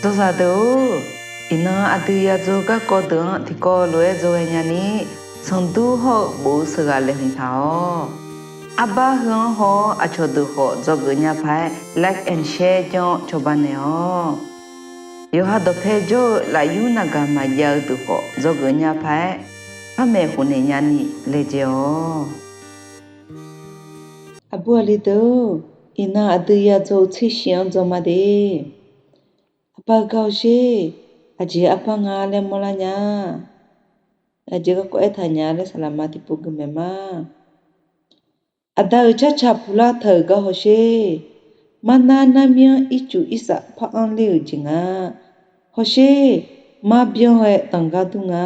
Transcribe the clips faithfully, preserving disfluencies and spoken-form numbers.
Dzawzaq deuq-or, iqnan aqdui yadzaw garkawv deuq-anr tiqkawv lof-aer dzawghae nyani, sanqdur hawr-eu bof-eu sheuqghaq laeqhmq taq-awq. Arbar heu-anr haw-awr aqcawq deuq khawf dzawgeuf nya paq-aer like and share janr-awr cawba naeq-awq. Yawqha dawqpae jawr-eu lafyur naqgaq maqjav-eu deuq khawf dzawgeuf nya paq-aer, par maeqhu naeq nyani laejae-awq. Aqbur aqli deuq-or, iqnan aqdui yadzaw-eu tser shif-anr dzaw ma de. Aqbar-eu gar hawsher, aqjeq arbar nga laer mawrlar nya. Aqjeq garkawv aertaq nya laer saqlaqma tiqpov gui maeq ma. Aqda-euq carcaq puqlar taq-euq gar hawsher, marnar narmyanr ircuf irsaf par anr ler-euq jeq nga. Hawsher, marbyan ghae danqgar dur nga.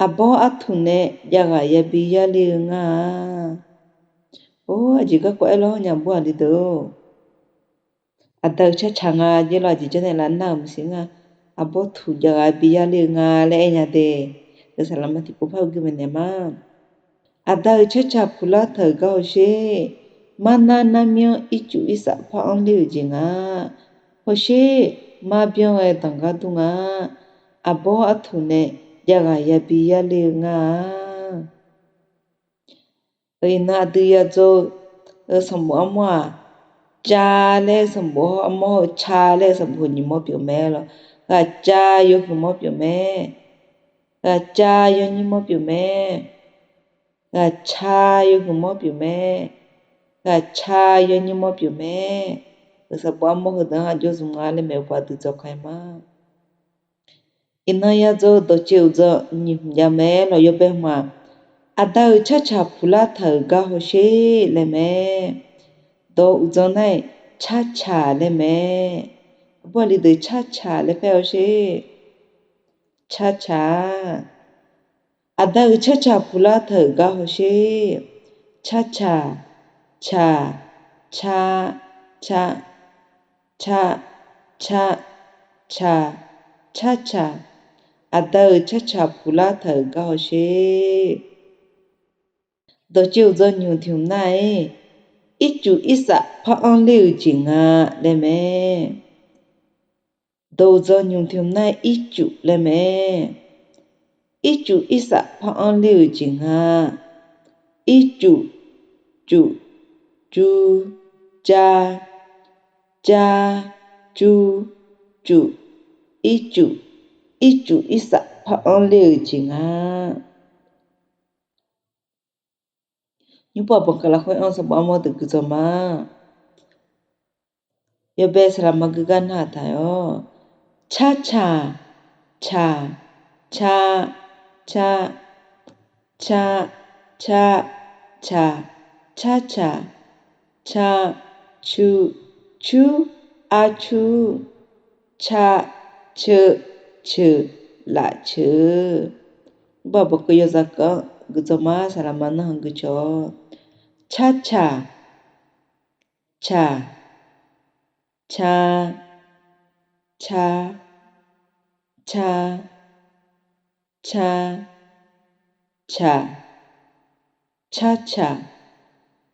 Aqbawr artuq nae javghaq yabi yar ler-eu nga-a. Or, aqjeq garkawv aer lawr nya aqbur aqli deuq-or. Aqda-euq carcaq nga jeq lawr, aqjeq janr nae lavnar-euq maqsiq nga. Aqbawr tuq javghaq bi yar ler-eu nga laer aer nya de. Heu saqlaqma tiqpov par-eu gui maeqnaeq ma. Aqda-euq carcaq puqlar taq-euq gar hawsher, marnar narmyanr ircuf irsaf par anr ler-euq jeq nga. Hawsher, marbyan ghae danqgar dur nga. Aqbawr artuq nae javghaq yabi yar ler-eu nga-a. Iqnan aqdui yadzaw-eu sanqbof armawr-aq, ca laer-eu sanqbof hawr armawr heu ca laer-eu sanqbof heu nyiq mawr pyeuf mae lawr. Ghaqca yawhuiq mawr pyeuf mae. Ghaqca yawnyir mawr pyeuf mae. Ghaqca yawhuiq mawr pyeuf mae. Ghaqca yawnyir mawr pyeuf mae. Sanqbof armawr heudeuq-anr aqjox zmq nga laer maeq-eu paq dui dzawq ka-aer ma. Iqnan yadzaw-eu dawqtsuif uqdzan nyiq hmq jav mae lawr. Yawbae hmq-aq, aqda-euq carcaq puqlar taq-euq gar hawsher laer mae. Dawq uqdzan nar-iq carcaq laer mae. Aqbur aqli deuq carcaq laer paer hawsher. Carcaq-a. Aqda-euq carcaq puqlar taq-euq gar hawsher. Carcaq, caq, ca, ca, ca, ca, caq, carcaq. Aqda-euq carcaq puqlar taq-euq gar hawsher. Dawqtsuif uqdzan nyiq hmq tiq hmq nar-iq, ircuf irsaf par anr ler-euq jeq nga laer mae. Dawq uqdzan nyiq hmq tiq hmq nar-iq, ircuf laer mae. Ircuf irsaf par anr ler-euq jeq nga. Ircuf, cuf, cur, car, car, cur, cuf, ircuf, ircuf irsaf par anr ler-euq jeq nga. Nymrpov banqkeuv lafkhoer anr sanqbof armawr deuq gui dzawq ma. Yawbae saqlaqma gui gar narhaq taq-awq. Carcaq, caq, car, car, car, car, caq, carcaq, ca, cu, cur, arcur, ca, ceu, ceuq, lafceuq. Nymrpov banqkeuv yawzaq keuv-anr gui dzawq ma, saqlaqma nanrhaq gui cawq-awq. Carcaq, caq, ca, ca, ca, ca, caq, carcaq.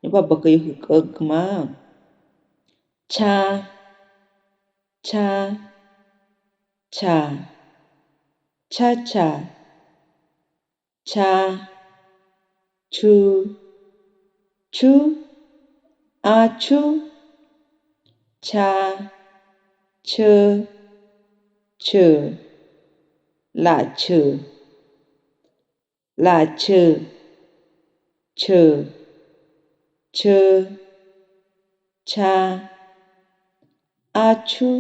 Nymrpov banqkeuv yawhuiq keuv-eu gui ma. Car, car, caq, carcaq, ca, cu, cur, arcur, ca, ceu, ceuq, lafceuq, lafceuq, ceuq, ceu, car, arcur,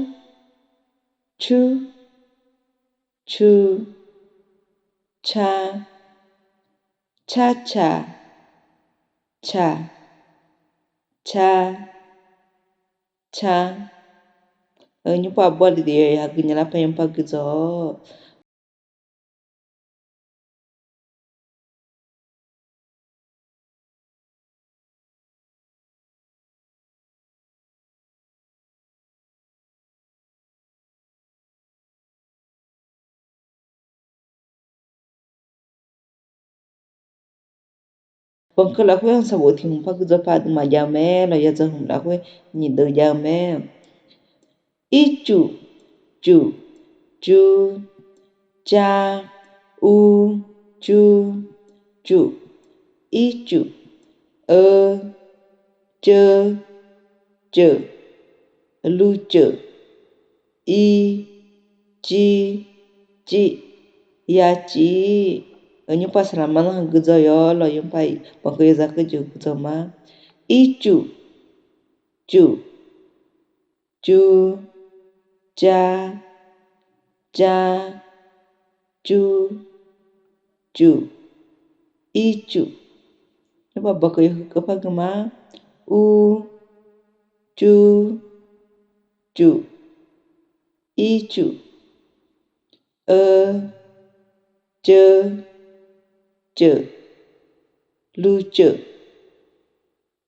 cur, cu, car, carcaq, caq, car, car. Nymrpov aqbur aqli deuq yawqha gui nya lar paer nymrpov gui dzawq-awq. Banqkeuv lafkhoer-anr sanqbof tiq hmq par gui dzawq paq aqduimaf jav-eu mae lawq. Yadzaw hmq lafkhoer nyiq deuv jav-eu mae. Ircuf, cuf, cu, ca, u, cu, cuf, ircuf, eu, ceu, ceuq, luceuf, i, ci, civ, yaciv. Nymrpav saqlaqma-anr hageuf dzaw yawq lawq, nymrpav-iq banqkeuv yawzaq keuv jeq hageuf dzaw ma. Ircuf, cuf, cu, ca, ca, cu, cuf, ircuf. Nymrpav banqkeuv yawhuiq keuv par gui ma. U, cu, cuf, ircuf, eu, ceu, ceuq, luceuf,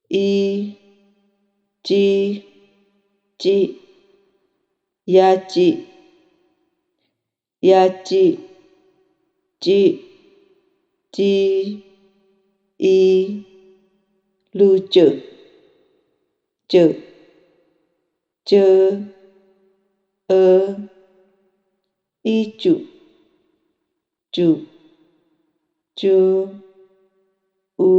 i, ci, civ, yaciv, yaciv, civ, civ, i, luceuf, ceuf, ceu, eu, ircuf, cuf, cu, u.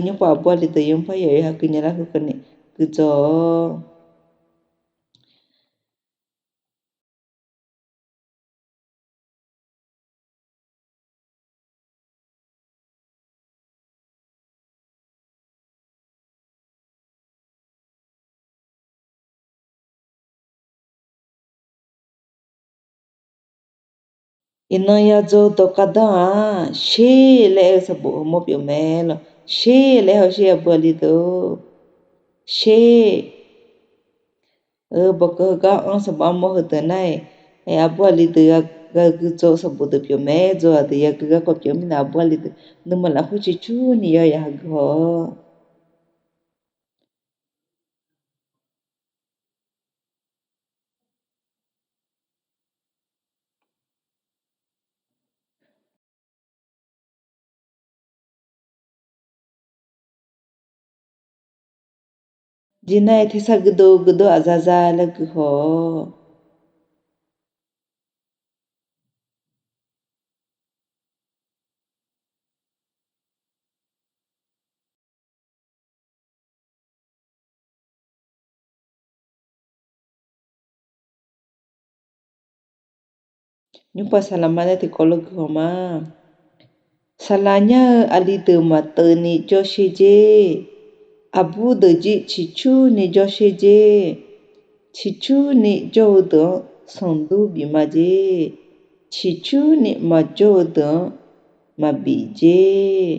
Nymrpav aqbur aqli deuq yawmuiq par yawqha gui nya lar khoerkeuvni guidzaw-awq. Iqnan yadzaw dawqkhav danr-aq, sher laer aer-eu sanqbof heumawr pyeuf mae lawq. Sher laer hawsher aqbur aqli deuq-or. Sher. Banqkeuv heugar-anr sanqbof armawr heudeuq nar-iq, aqbur aqli deuq ghaq guidzaw-eu sanqbof deuq pyeuf mae. Dzaw-aq deuq yagui garkawv pyeuf-eu mirnae aqbur aqli deuq nuima lafkhoer ciqcurni yawqha yaqha guihaw-awq. Jeq nar-iq tersar guidov guidov aqzaza laer guihaw-awq. Nymrpav saqlaqma nae tiqkawv lof guihaw ma. Saqlaq nyar-eu aqli deuq maqteuvni jawrsher jer. Aqbur deuq jir ciqcurni jawrsher jer. Ciqcurni jawr-eu deuq-anr sanqdur bif ma jer. Ciqcurni maqjawr-eu deuq-anr maqbif jer.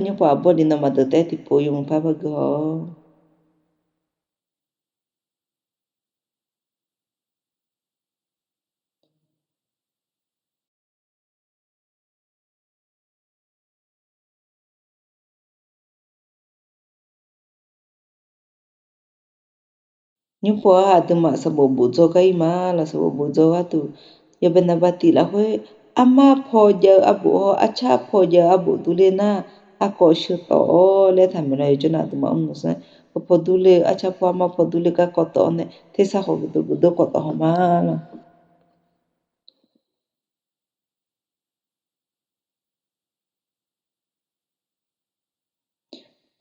Nymrpav aqbur aqli nawmaf deuq taef-aer tiqpov yawmuiq par par guihaw-awq. Nymrpov-aq aqduimaf sanqbof bof dzaw gar ir ma lawq. Sanqbof bof dzaw gharduq, yawbae naqba tiq lafkhoer, armar paw jav-eu arbof hawr arcar paw jav-eu arbof durler nar, arkawv sheuq tawf-awr laer taqmaeq lawq. Yawjawr nar aqduimaf mr nmr sanr, paw durler-eu arcar paw armar paw durler garkawv tawf-awr nae tersar khawf geufdov geufdov kawv tawf haw ma lawq.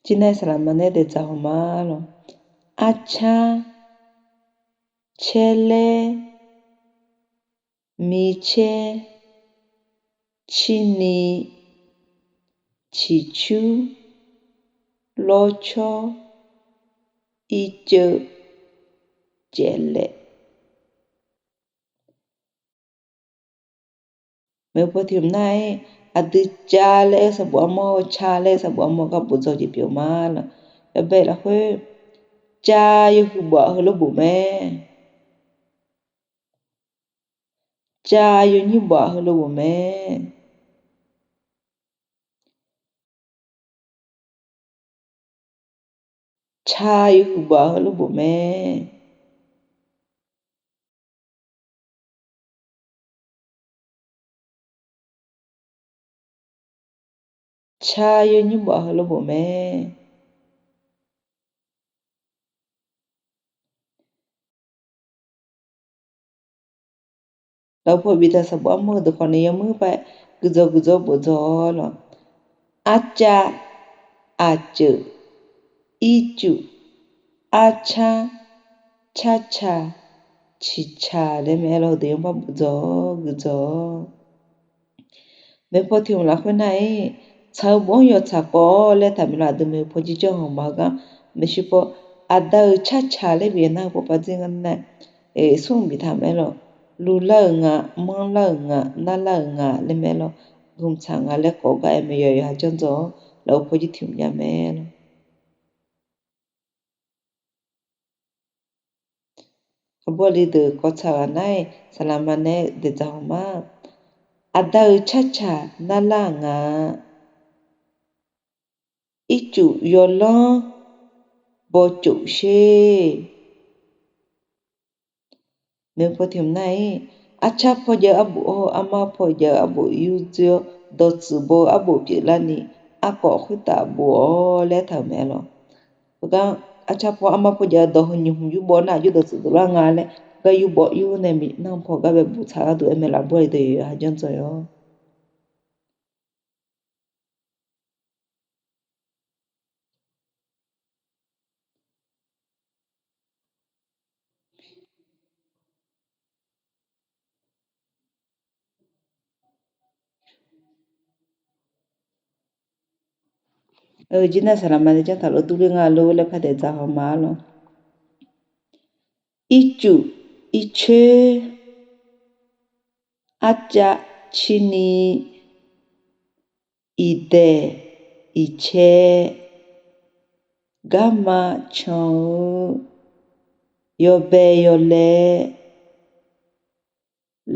Jir nar-iq saqlaqma nae daefdzaq haw ma lawq. Arcar, caerlaer, micaer, cirni, ciqcur, lawrcawr, irceuv, caevlaef. Maeqhu paw tiq hmq nar-aer, aqdui cav laer-eu sanqbof armawr, cav laer-eu sanqbof armawr gar bof dzaw jeq pyeuf ma lawq. Yawbae lafkhoer, cav yawhuiq bof-aq heulof bof mae. Cav yawnyir bof-aq heulof bof mae. Cav yawhuiq bof-aq heulof bof mae. Cav yawnyir bof-aq heulof bof mae. Lafkhoer paw biftaq sanqbof armur-eu deuq khawf ni yawmuir pav guiqdzawq guiqdzawq bof dzawq-awr lawq. Arcav, aqceuq, ircuf, arcar, carcaq, ciqcaq laer mae-aer lawr, heudeuq yawbar bof dzawq-awr guiqdzawq-awr. Maeqpaw tiq hmq lafkhoer nar-iq, tsaq-eu bof-anr yawtsaq kawv-awr laer taqmaeq lawr, aqdui maeqhu paw jir janr hawq ma-eu gar, maeqshi paw, aqda-euq carcaq laer bif nar-eu paw pav dzir ngar nar, smr biftaq mae-aer lawq. Luvlar-euq nga, manrlar-euq nga, narlar-euq nga laer mae-aer lawr, gmq tsaq nga laer kawv gar aer maeq yawqha janr dzawq-awr, lafkhoer paw jir tiq hmq jav mae-aer lawr. Aqbur aqli deuq kawv tsaq ghaq nar-iq, saqlaqma nae daeqdzaq haw ma. Aqda-euq carcaq narlar-euq nga. Ircuf yawlanr bawcof sher. Maeqpaw tiq hmq nar-iq, arcar paw jav-eu arbof hawr-eu armar paw jav-eu arbof yurdzoer-awr, dawqtsuif baw-eu arbof pyeuflarni, arkawv khoertav bof-awr laer taq-euq mae-aer lawq. Heugar arcar paw armar paw jav-eu dawq heu nyiq hmq yurbaw nar, aqjox dawqtsuif dovlar nga laer, gar yurbaw yur nae mirnan paw gar bae bof tsaq gharduq aer mae laf, aqbur aqli deuq yawqha janr dzawq-awr. Jir nar saqlaqma nae janr taq lof durler nga lor laer par daeqdzaq haw ma-ar lawq. Ircuf, ircoer, arcav, cirni, iqdaeq, iqcae, garma can-eu, yawbae yawlae,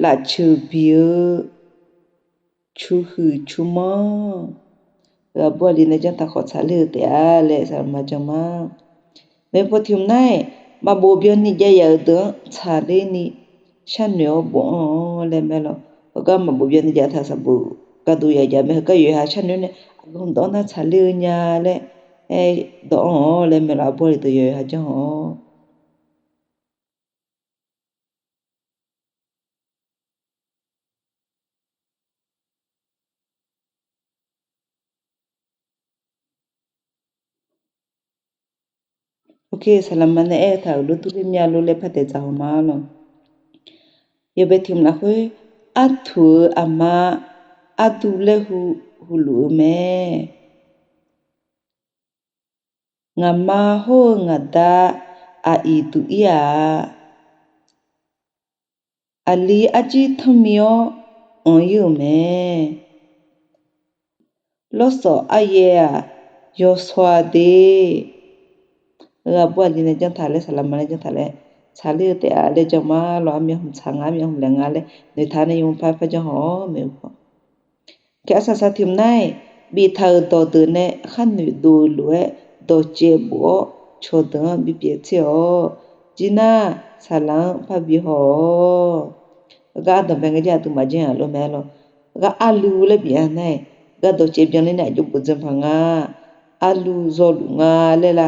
lafceuq bi-eu, cuhuiq cumanr, aqbur aqli nae janr taq khawf tsaqler-eu taef-a laer saqlaqma jan ma. Maeqpaw tiq hmq nar-iq, maqbof byanni jav yaf-euq deuq-anr tsaqler ni sharnoeq-awr bofanr-awr laer mae-aer lawq. Heugar maqbof byanni jav taq sanqbof gharduq yaf jav mae, heugar yawqha sharnoeq nae aqgeu dawq-anr nar tsaqler-eu nya laer, aer dawq-anr-awr laer mae laf, aqbur aqli deuq yawqha janr-awr. Saqlaqma nae aer-eu taq-euq lof durler mya lor laer par daeqdzaq haw ma-ar lawq. Yawbae tiq hmq lafkhoer, artuq-euq aqma ardu laer hu, huluf-eu mae. Ngaqma hawr-eu ngaqda aqiq duq ir-aq, aqli arjir tanrmi-awr anq ir-euq mae. Lawrsawf aryaer-aq, yawsaw-a de. Aqbur aqli nae janr taq laer, saqlaqma nae janr taq laer, tsaqler-eu taef-a laer jan ma lawq. Armyan hmq tsaq nga, armyan hmq laeq nga laer noeqtaq nae yawmuiq par par janr haw-awr maeq-eu paw. Arsaq saq tiq hmq nar-iq, biftaq-euq dawqdeuq nae kharnoeq dov-eu lof-aer dawqcaev bof-awr cawqdeuq-anr bipyeuf tser-awq. Jir nar saqlaq-anr par bi haw-awq. Gar ardanqbae ngae jar aqduimaf janr-a lof mae-ar lawq. Gar arlu laer bif-a nar-iq, gar dawqcaev byanler nae aqjox bof dzan paq nga. Arlu zawluf nga laer la,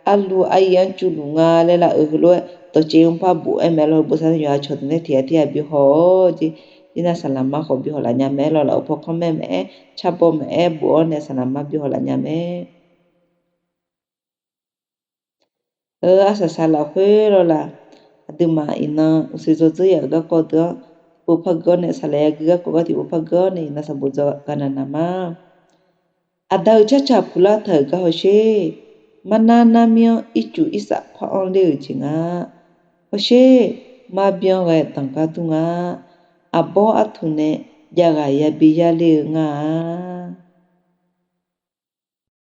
arlu aryaer-anr cuvluf nga laer la-euq heulof-aer dawqcaev-anr par bof-aer mae lawq. Bof sar nae yawqha cawqdeuq nae tiq ghaq tiq ghaq bi haw-awr jeq. Jir nar saqlaqma khawf bi haw laf nya mae lawq. Lafov paw kanr mae maeq-aer, carbaw maeq-aer bof-awr nae saqlaqma bi haw laf nya mae. Arsaq saq lafkhoer lawr la, aqduimaf iqnan uqshoe dzaw dzeur yaf-euq garkawv deuq-anr tiqpov par geur-awr nae, saqlaq yagui garkawv gar tiqpov par geur-awr nae iqnan sanqbof dzaw ghaq naq naq ma. Aqda-euq carcaq puqlar taq-euq gar hawsher. Marnar narmyanr ircuf irsaf par anr ler-euq jeq nga. Hawsher, marbyan ghae danqgar dur nga. Aqbawr artuq nae javghaq yabi yar ler-eu nga-a.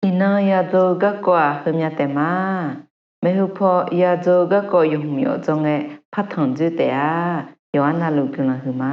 Iqnan yadzaw-eu garkawv-aq heumya taef ma. Maeqhu paw yadzaw-eu garkawv yawhmq yawf dzawr ngae par tanq dzoer taef-a. Yawqha navluf guiqlanq huiq ma.